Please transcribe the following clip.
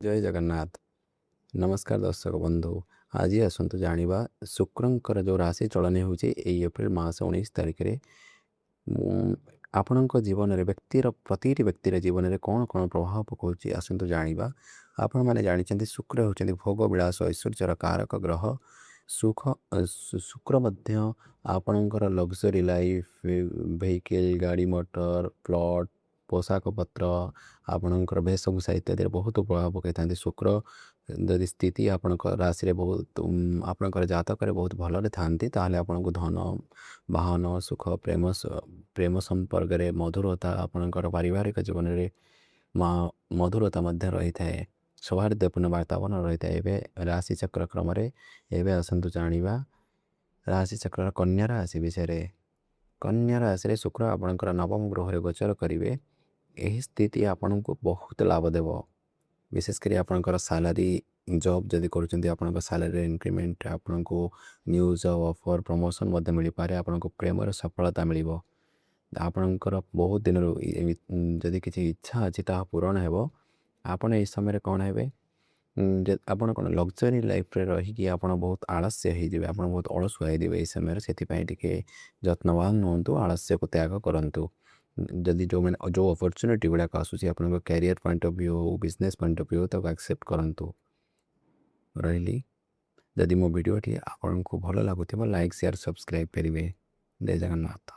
ଜୟ ଜଗନ୍ନାଥ। ନମସ୍କାର ଦର୍ଶକ ବନ୍ଧୁ, ଆଜି ଆସନ୍ତୁ ଜାଣିବା ଶୁକ୍ରଙ୍କର ଯେଉଁ ରାଶି ଚଳନ ହେଉଛି ଏଇ ଏପ୍ରିଲ ମାସ 19 ତାରିଖରେ ଆପଣଙ୍କ ଜୀବନରେ, ବ୍ୟକ୍ତିର ପ୍ରତିଟି ବ୍ୟକ୍ତିର ଜୀବନରେ କ'ଣ କ'ଣ ପ୍ରଭାବ ପକାଉଛି, ଆସନ୍ତୁ ଜାଣିବା। ଆପଣମାନେ ଜାଣିଛନ୍ତି ଶୁକ୍ର ହେଉଛନ୍ତି ଭୋଗ ବିଳାସ ଐଶ୍ୱର୍ଯ୍ୟର କାରକ ଗ୍ରହ। ସୁଖ ଶୁକ୍ର ମଧ୍ୟ ଆପଣଙ୍କର ଲକ୍ଜରୀ ଲାଇଫ୍, ଭେହିକିଲ୍, ଗାଡ଼ି ମଟର, ପ୍ଲଟ୍, ପୋଷାକ ପତ୍ର, ଆପଣଙ୍କର ବେଶଭୂଷା ଇତ୍ୟାଦିରେ ବହୁତ ପ୍ରଭାବ ପକାଇଥାନ୍ତି। ଶୁକ୍ର ଯଦି ସ୍ଥିତି ଆପଣଙ୍କ ରାଶିରେ ବହୁତ, ଆପଣଙ୍କର ଜାତକରେ ବହୁତ ଭଲରେ ଥାନ୍ତି, ତାହେଲେ ଆପଣଙ୍କୁ ଧନ, ବାହନ, ସୁଖ, ପ୍ରେମ, ପ୍ରେମ ସମ୍ପର୍କରେ ମଧୁରତା, ଆପଣଙ୍କର ପାରିବାରିକ ଜୀବନରେ ମଧୁରତା ମଧ୍ୟ ରହିଥାଏ, ସୌହାର୍ଦ୍ଦ୍ୟପୂର୍ଣ୍ଣ ବାତାବରଣ ରହିଥାଏ। ଏବେ ରାଶି ଚକ୍ର କ୍ରମରେ ଏବେ ଆସନ୍ତୁ ଜାଣିବା ରାଶି ଚକ୍ରର କନ୍ୟା ରାଶି ବିଷୟରେ। କନ୍ୟା ରାଶିରେ ଶୁକ୍ର ଆପଣଙ୍କର ନବମ ଗୃହରେ ଗୋଚର କରିବେ। ଏହି ସ୍ଥିତି ଆପଣଙ୍କୁ ବହୁତ ଲାଭ ଦେବ। ବିଶେଷ କରି ଆପଣଙ୍କର ସାଲାରୀ, ଜବ୍ ଯଦି କରୁଛନ୍ତି, ଆପଣଙ୍କ ସାଲାରୀ ଇନକ୍ରିମେଣ୍ଟ, ଆପଣଙ୍କୁ ନ୍ୟୁ ଜବ୍ ଅଫର୍, ପ୍ରମୋସନ୍ ମଧ୍ୟ ମିଳିପାରେ। ଆପଣଙ୍କୁ ପ୍ରେମର ସଫଳତା ମିଳିବ। ଆପଣଙ୍କର ବହୁତ ଦିନରୁ ଯଦି କିଛି ଇଚ୍ଛା ଅଛି, ତାହା ପୂରଣ ହେବ। ଆପଣ ଏହି ସମୟରେ କ'ଣ ହେବେ? ଆପଣ କ'ଣ ଲକ୍ଜରୀ ଲାଇଫ୍ରେ ରହିକି ଆପଣ ବହୁତ ଆଳସ୍ୟ ହେଇଯିବେ, ଆପଣ ବହୁତ ଅଳସୁଆ ହେଇଯିବେ ଏହି ସମୟରେ। ସେଥିପାଇଁ ଟିକେ ଯତ୍ନବାନ ହୁଅନ୍ତୁ, ଆଳସ୍ୟକୁ ତ୍ୟାଗ କରନ୍ତୁ। ଯଦି ଯେଉଁମାନେ ଯେଉଁ ଅପରଚ୍ୟୁନିଟି ଗୁଡ଼ାକ ଆସୁଛି ଆପଣଙ୍କ କ୍ୟାରିୟର ପଏଣ୍ଟ ଅଫ୍ ଭ୍ୟୁ ହଉ, ବିଜନେସ୍ ପଏଣ୍ଟ ଅଫ୍ ଭ୍ୟୁ, ତାକୁ ଆକ୍ସେପ୍ଟ କରନ୍ତୁ। ରହିଲି। ଯଦି ମୋ ଭିଡ଼ିଓଟି ଆପଣଙ୍କୁ ଭଲ ଲାଗୁଥିବ, ଲାଇକ୍, ସେୟାର, ସବସ୍କ୍ରାଇବ୍ କରିବେ। ଜୟ ଜଗନ୍ନାଥ।